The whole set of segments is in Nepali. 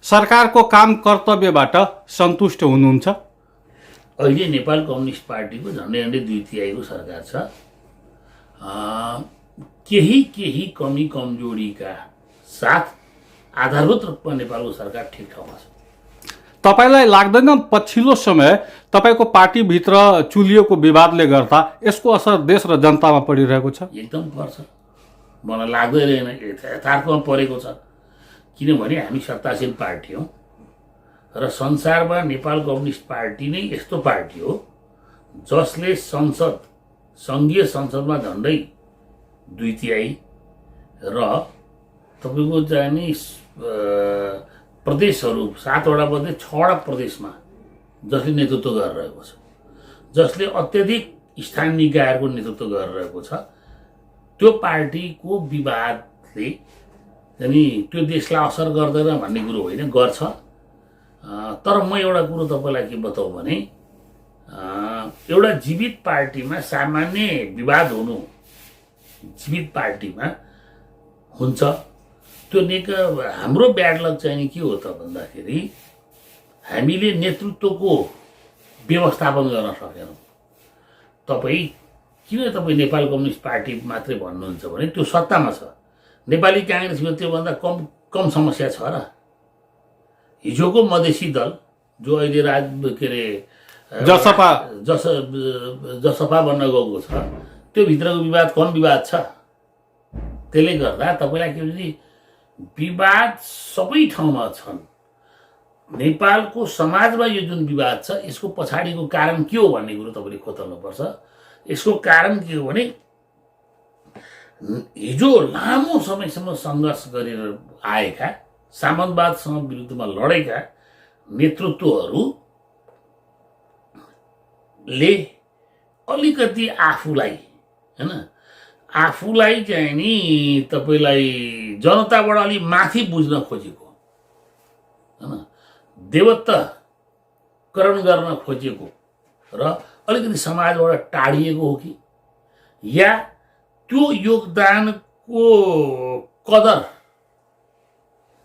सरकारको काम कर्तव्यबाट सन्तुष्ट हुनुहुन्छ? अहिले नेपाल कम्युनिस्ट पार्टीको झन्डै झन्डै 2/3 सरकार छ। केही कमी कमजोरीका साथ आधारभूत रूपमा नेपालको सरकार ठिक ठाउँमा छ। तपाईलाई लाग्दैन पछिल्लो समय तपाईको पार्टीभित्र चुलिएको विवादले गर्दा यसको असर देश र जनतामा परिरहेको छ? एकदम पर्छ, मलाई लाग्दैन, यथार्थमा परेको छ। किनभने हामी सत्तासीन पार्टी हौँ र संसारमा नेपाल कम्युनिस्ट पार्टी नै यस्तो पार्टी हो जसले सङ्घीय संसदमा झन्डै 2/3 र तपाईँको चाहिँ नि प्रदेशहरू 7वटा मध्ये 6वटा प्रदेशमा जसले नेतृत्व गरिरहेको छ, जसले अत्यधिक स्थानीय निकायहरूको नेतृत्व गरिरहेको छ, त्यो पार्टीको विवादले अनि त्यो देशलाई असर गर्दैन भन्ने कुरो होइन, गर्छ। तर म एउटा कुरो तपाईँलाई के बताउँ भने एउटा जीवित पार्टीमा सामान्य विवाद हुनु जीवित पार्टीमा हुन्छ। त्यो हाम्रो ब्याड लक चाहिँ नि के हो त भन्दाखेरि हामीले नेतृत्वको व्यवस्थापन गर्न सकेनौँ। तपाईँ नेपाल कम्युनिस्ट पार्टी मात्रै भन्नुहुन्छ भने त्यो सत्तामा छ। नेपाली काङ्ग्रेसको त्योभन्दा कम समस्या छ र? हिजोको मधेसी दल जो अहिले के अरे जसपा बन्न गएको छ, त्यो भित्रको विवाद कम विवाद छ। त्यसले गर्दा तपाईँलाई के भन्छ, विवाद सबै ठाउँमा छन्। नेपालको समाजमा यो जुन विवाद छ यसको पछाडिको कारण के हो भन्ने कुरो तपाईँले खोतल्नुपर्छ। यसको कारण के हो भने हिजो लामो समयसम्म सङ्घर्ष गरेर आएका, सामन्तवादसँग विरुद्धमा लडेका नेतृत्वहरूले अलिकति आफूलाई चाहिँ नि तपाईँलाई जनताबाट अलि माथि बुझ्न खोजेको, होइन, देवत्वकरण गर्न खोजेको र अलिकति समाजबाट टाढिएको हो कि, या त्यो योगदानको कदर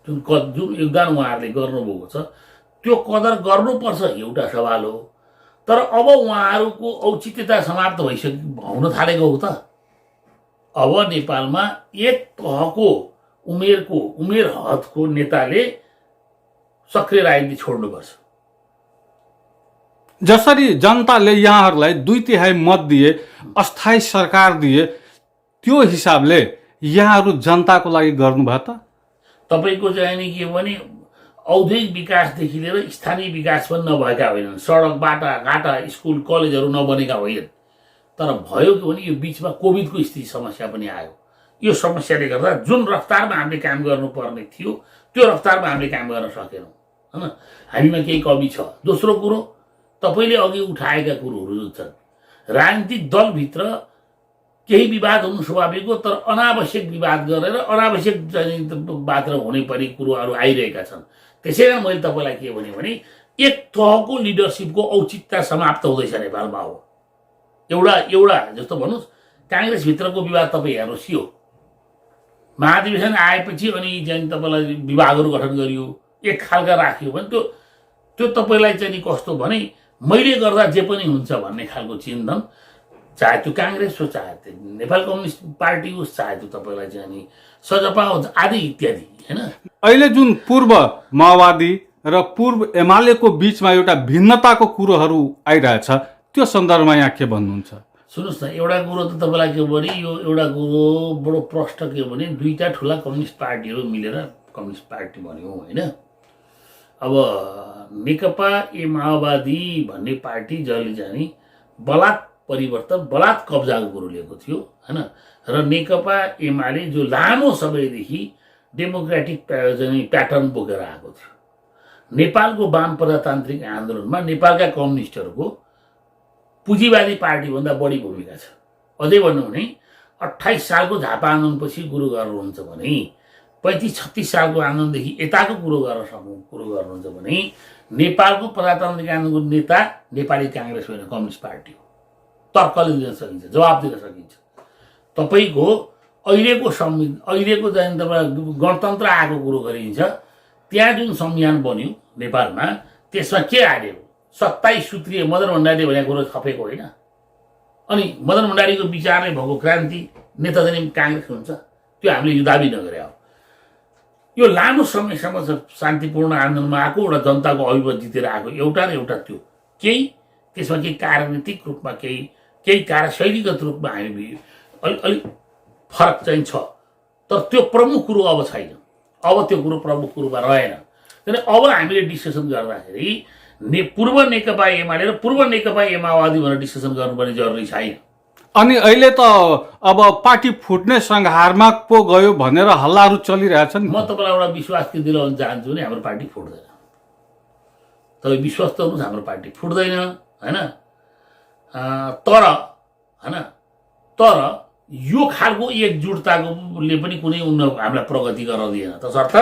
जुन योगदान उहाँहरूले गर्नुभएको छ त्यो कदर गर्नुपर्छ एउटा सवाल हो। तर अब उहाँहरूको औचित्यता समाप्त हुन थालेको हो त। अब नेपालमा एक तहको उमेर हदको नेताले सक्रिय राजनीति छोड्नुपर्छ। जसरी जनताले यहाँहरूलाई 2/3 मत दिए, अस्थायी सरकार दिए, त्यो हिसाबले यहाँहरू जनताको लागि गर्नुभयो त? तपाईँको चाहिँ नि के भने औद्योगिक विकासदेखि लिएर स्थानीय विकास पनि नभएका होइनन्, सडक बाटाघाटा स्कुल कलेजहरू नबनेका होइनन्। तर भयो के भने यो बिचमा कोभिडको स्थिति समस्या पनि आयो। यो समस्याले गर्दा जुन रफ्तारमा हामीले काम गर्नुपर्ने थियो त्यो रफ्तारमा हामीले काम गर्न सकेनौँ, होइन, हामीमा केही कमी छ। दोस्रो कुरो, तपाईँले अघि उठाएका कुरोहरू जुन छन्, राजनीतिक दलभित्र केही विवाद हुनु स्वाभाविक हो, तर अनावश्यक विवाद गरेर अनावश्यक मात्र हुने परि कुरोहरू आइरहेका छन्। त्यसै कारण मैले तपाईँलाई के भने एक तहको लिडरसिपको औचित्यता समाप्त हुँदैछ नेपालमा। हो एउटा जस्तो भन्नुहोस्, काङ्ग्रेसभित्रको विवाद तपाईँ हेर्नुहोस्, यो महाधिवेशन आएपछि अनि चाहिँ तपाईँलाई विभागहरू गठन गरियो, एक खालका राखियो भने त्यो तपाईँलाई चाहिँ नि कस्तो भने मैले गर्दा जे पनि हुन्छ भन्ने खालको चिन्तन, चाहे त्यो काङ्ग्रेस हो, चाहे त्यो नेपाल कम्युनिस्ट पार्टी होस्, चाहे त्यो तपाईँलाई चाहिँ नि सजपा होस् आदि इत्यादि, होइन। अहिले जुन पूर्व माओवादी र पूर्व एमालेको बिचमा एउटा भिन्नताको कुरोहरू आइरहेछ, त्यो सन्दर्भमा यहाँ के भन्नुहुन्छ? सुन्नुहोस् न, एउटा कुरो त तपाईँलाई के भने यो एउटा कुरो बडो प्रष्ट के भने दुईवटा ठुला कम्युनिस्ट पार्टीहरू मिलेर कम्युनिस्ट पार्टी बन्यो, होइन। अब नेकपा माओवादी भन्ने पार्टी जसले चाहिँ बलात् परिवर्तन, बलात् कब्जाको कुरो लिएको थियो, होइन, र नेकपा एमाले जो लामो समयदेखि डेमोक्रेटिक प्याटर्न बोकेर आएको थियो। नेपालको वाम प्रजातान्त्रिक आन्दोलनमा नेपालका कम्युनिस्टहरूको पुँजीवादी पार्टीभन्दा बढी भूमिका छ। अझै भन्नु भने 28 सालको झापा आन्दोलनपछि कुरो गर्नुहुन्छ भने 35-36 सालको आन्दोलनदेखि यताको कुरो गर्नुहुन्छ भने नेपालको प्रजातान्त्रिक आन्दोलनको नेता नेपाली काङ्ग्रेस होइन, कम्युनिस्ट पार्टी हो। तर्कले दिन सकिन्छ, जवाब दिन सकिन्छ। तपाईँको अहिलेको चाहिँ तपाईँ गणतन्त्र आएको कुरो गरिन्छ, त्यहाँ जुन संविधान बन्यो नेपालमा त्यसमा के हाल्यो 27 सूत्रीय मदन भण्डारीले भनेको कुरो थपेको होइन। अनि मदन भण्डारीको विचारले भएको क्रान्ति नेता चाहिँ काङ्ग्रेस हुन्छ त्यो हामीले यो दाबी नगरे हो। यो लामो समयसम्म शान्तिपूर्ण आन्दोलनमा आएको एउटा जनताको अभिमत जितेर आएको एउटा र एउटा त्यो केही त्यसमा केही राजनीतिक रूपमा केही कार्यशैलीगत रूपमा हामी अलिक फरक चाहिँ छ, तर त्यो प्रमुख कुरो अब छैन। अब त्यो कुरो प्रमुख कुरोमा रहेन। किन अब हामीले डिस्कसन गर्दाखेरि पूर्व नेकपा एमाले र पूर्व नेकपा माओवादी भनेर डिस्कसन गर्नुपर्ने जरुरी छैन। अनि अहिले त अब पार्टी फुट्ने संहारमा पो गयो भनेर हल्लाहरू चलिरहेछन्। म तपाईँलाई एउटा विश्वास के दिलाउन चाहन्छु नि, हाम्रो पार्टी फुट्दैन। तपाईँ विश्वास गर्नुहोस्, हाम्रो पार्टी फुट्दैन होइन। तर यो खालको एकजुटताले पनि कुनै हामीलाई प्रगति गर्न दिएन। तसर्थ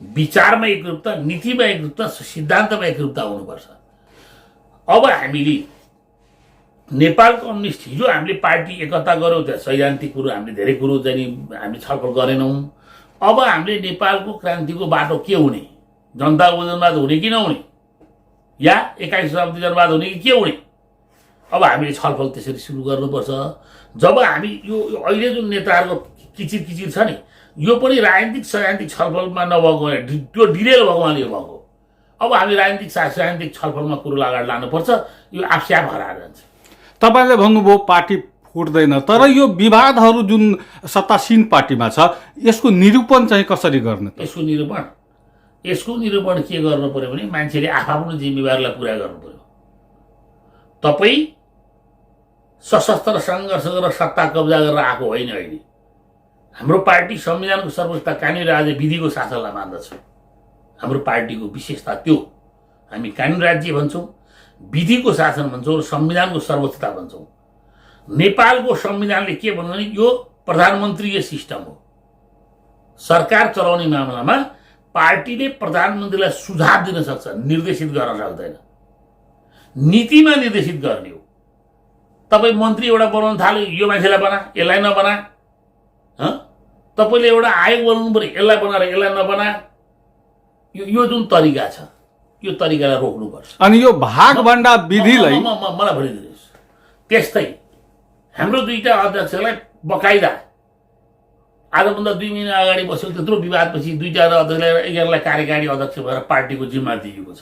विचारमा एकरूपता, नीतिमा एकरूपता, सिद्धान्तमा एकरूपता हुनुपर्छ। अब हामीले नेपाल कम्युनिस्ट हिजो हामीले पार्टी एकता गर्यौँ, त्यहाँ सैद्धान्तिक कुरो हामीले धेरै कुरो चाहिँ हामी छलफल गरेनौँ। अब हामीले नेपालको क्रान्तिको बाटो के हुने, जनताको जनवाद हुने कि नहुने, या 21 शताब्दी जनवाद हुने कि के हुने, अब हामीले छलफल त्यसरी सुरु गर्नुपर्छ। जब हामी यो अहिले जुन नेताहरूको किचिर किचिर छ नि, यो पनि राजनीतिक सैद्धान्तिक छलफलमा नभएको, त्यो डिलेर भएकोले यो भएको। अब हामी राजनीतिक सैद्धान्तिक छलफलमा कुरो अगाडि लानुपर्छ, यो आफस्याप हराएर जान्छ। तपाईँले भन्नुभयो पार्टी फुट्दैन, तर यो विवादहरू जुन सत्तासीन पार्टीमा छ यसको निरूपण चाहिँ कसरी गर्ने? यसको निरूपण के गर्नु पर्यो भने मान्छेले आफ्नो जिम्मेवारीलाई पुरा गर्नु पर्यो। तपाईँ सशस्त्र सङ्घर्ष गरेर सत्ता कब्जा गरेर आएको होइन। अहिले हाम्रो पार्टी संविधानको सर्वोच्चता, कानुनी राज्य, विधिको शासनलाई मान्दछ। हाम्रो पार्टीको विशेषता त्यो, हामी कानुनी राज्य भन्छौँ, विधिको शासन भन्छौँ र संविधानको सर्वोच्चता भन्छौँ। नेपालको संविधानले के भन्छ भने यो प्रधानमन्त्रीय सिस्टम हो। सरकार चलाउने मामलामा पार्टीले प्रधानमन्त्रीलाई सुझाव दिन सक्छ, निर्देशित गर्न सक्दैन। नीतिमा निर्देशित गर्ने हो। तपाईँ मन्त्री एउटा बनाउन थाल्यो, यो मान्छेलाई बना, यसलाई नबना। तपाईँले एउटा आयोग बनाउनु पर्यो, यसलाई बनाएर यसलाई नबना। यो जुन तरिका छ यो तरिकालाई रोक्नुपर्छ। अनि यो भागभण्डा विधिलाई मलाई भनिदिनुहोस्। त्यस्तै हाम्रो दुईटा अध्यक्षलाई बकाइदा आजभन्दा 2 महिना अगाडि बस्यो, त्यत्रो विवादपछि दुईटा अध्यक्षलाई एकलाई कार्यकारी अध्यक्ष भएर पार्टीको जिम्मा दिएको छ।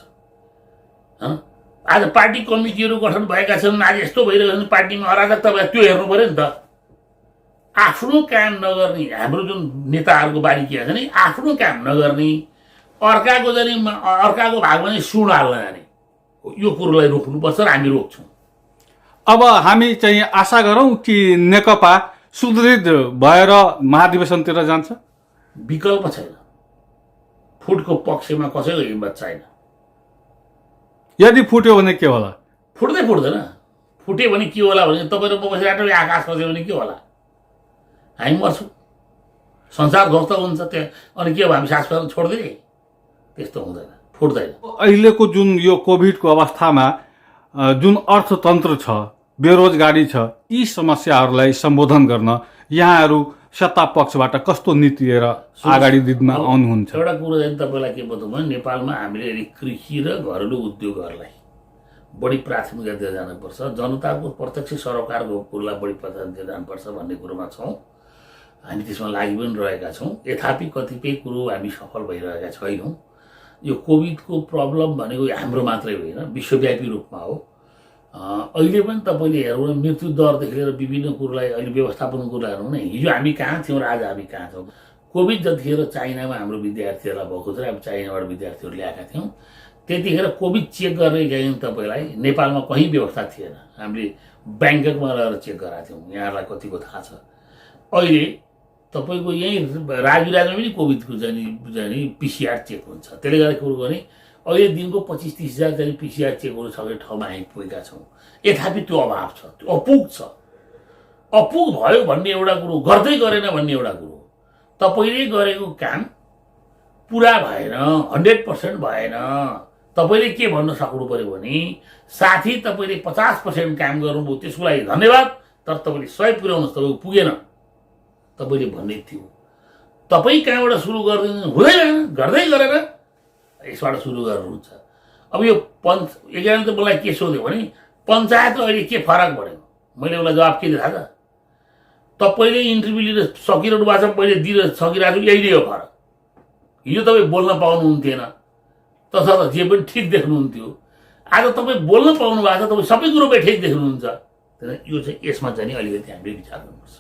आज पार्टी कमिटीहरू गठन भएका छन्, आज यस्तो भइरहेको छ, पार्टीमा अराजकता भयो, त्यो हेर्नु पर्यो नि त। आफ्नो काम नगर्ने हाम्रो जुन नेताहरूको बानी के छ नि, आफ्नो काम नगर्ने, अर्काको भागमा नै सुड हाल्न जाने, यो कुरोलाई रोक्नुपर्छ र हामी रोक्छौँ। अब हामी चाहिँ आशा गरौँ कि नेकपा सुदृढ भएर महाधिवेशनतिर जान्छ। विकल्प छैन, फुटको पक्षमा कसैको हिम्मत छैन। यदि फुट्यो भने के होला? फुट्दैन। फुट्यो भने के होला भने तपाईँ र म बसिरहेको आकाश खस्यो भने के होला? हामी मर्छौँ, संसार ध्वस्त हुन्छ त्यहाँ। अनि के हो, हामी सास फेर्न छोड्दिने? त्यस्तो हुँदैन, फुट्दैन। अहिलेको जुन यो कोभिडको अवस्थामा जुन अर्थतन्त्र छ, बेरोजगारी छ, यी समस्याहरूलाई सम्बोधन गर्न यहाँहरू सत्ता पक्षबाट कस्तो नीति लिएर अगाडि दिन आउनुहुन्छ? एउटा कुरो चाहिँ तपाईँलाई के बताउँ भने नेपालमा हामीले कृषि र घरेलु उद्योगहरूलाई बढी प्राथमिकता दिएर जानुपर्छ, जनताको प्रत्यक्ष सरोकारको कुरोलाई बढी प्राथमिकता दिएर जानुपर्छ भन्ने कुरोमा छौँ। हामी त्यसमा लागि पनि रहेका छौँ। यथापि कतिपय कुरो हामी सफल भइरहेका छैनौँ। यो कोभिडको प्रब्लम भनेको हाम्रो मात्रै होइन, विश्वव्यापी रूपमा हो। अहिले पनि तपाईँले हेर्नु मृत्यु दरदेखि लिएर विभिन्न कुरोलाई अहिले व्यवस्थापन कुरा हेर्नु नै, हिजो हामी कहाँ थियौँ र आज हामी कहाँ छौँ। कोभिड जतिखेर चाइनामा हाम्रो विद्यार्थीहरूलाई भएको छ, अब चाइनाबाट विद्यार्थीहरू ल्याएका थियौँ, त्यतिखेर कोभिड चेक गर्ने गयौँ तपाईँलाई नेपालमा कहीँ व्यवस्था थिएन। हामीले ब्याङ्ककमा रहेर चेक गराएको थियौँ, यहाँहरूलाई कतिको थाहा छ। अहिले तपाईँको यहीँ राजविराजमा पनि कोभिडको जाने पिसिआर चेक हुन्छ। त्यसले गर्दा कुरो गर्ने अहिले दिनको 25-30 हजार जाने पिसिआर चेकहरू सबै ठाउँमा हामी पुगेका छौँ। यथापि त्यो अभाव छ, त्यो अपुग छ। अपुग भयो भन्ने एउटा कुरो, गर्दै गरेन भन्ने एउटा कुरो। तपाईँले गरेको काम पुरा भएन, 100% भएन। तपाईँले के भन्न सक्नु पर्यो भने साथी तपाईँले 50% काम गर्नुभयो, त्यसको लागि धन्यवाद, तर तपाईँले 100 पुर्याउनुहोस्, तपाईँको पुगेन, तपाईँले भन्ने थियो। तपाईँ कहाँबाट सुरु गरिदिनु हुँदैन, गर्दै गरेर यसबाट सुरु गर्नुहुन्छ। अब यो एकजनाले त मलाई के सोध्यो भने पञ्चायत अहिले के फरक पऱ्यो, मैले उसलाई जवाब के दिएँ थाहा छ? तपाईँले इन्टरभ्यू लिएर सकिरहनु भएको छ, मैले दिन सकिरहेको छु, यही नै हो फरक। हिजो तपाईँ बोल्न पाउनुहुन्थेन, तसर्थ जे पनि ठिक देख्नुहुन्थ्यो। आज तपाईँ बोल्न पाउनु भएको छ, तपाईँ सबै कुरोमै ठिक देख्नुहुन्छ। यो चाहिँ यसमा चाहिँ नि अलिकति हामीले विचार गर्नुपर्छ।